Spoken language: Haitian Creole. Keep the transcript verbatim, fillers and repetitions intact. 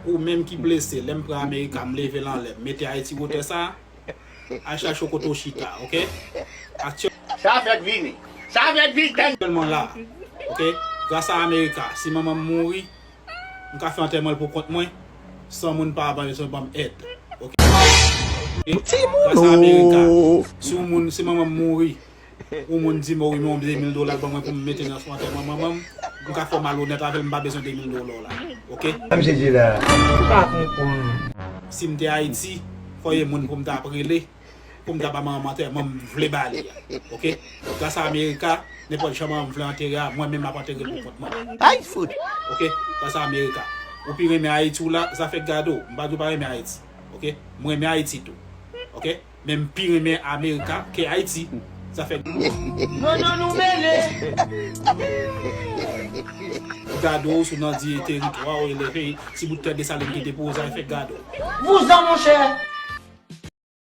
Ou menm ki blese, lè m pran Amerika, m leve l anlè, m mete Ayiti wotè sa, al chache w kote w chita, oke? Aktyè- Sa fèk vini. Sa fèk vini. Aktyèlman la, oke? Gras a Amerika, si manman m mouri, m ka fè antèman l pou kont mwen, san moun pa bezwen ban m èd, oke? Gras a Amerika, si yon moun, si manman m mouri, yon moun di m, "O wi, men yon de mil dola ban mwen pou m mete nan sou antèman manman m," m ka fè w malonèt avè l, m pa bezwen de mil dola w la, oke? Sa misye di la? M pa konprann. Si m te Ayiti, fò yon moun pou m ta ap rele, pou m ta ba manman m antèman m vle ba li a, oke? Gras a Amerika, nenpòt jan manman m vle antere a, mwen menm m ap antere l pou kont mwen. Ay fout! Oke? Gras a Amerika. Ou pi renmen Ayiti w la, zafè gade w, m pa di w pa renmen Ayiti, oke? M renmen Ayiti tou, oke? Men m pi renmen Amerika ke Ayiti. Zafè Non, non, nou mele. gade w, si w nan di teritwa w, eleve, ti bout tè Desalin ki te pou w, zafè gade w. Vouzan, monchè.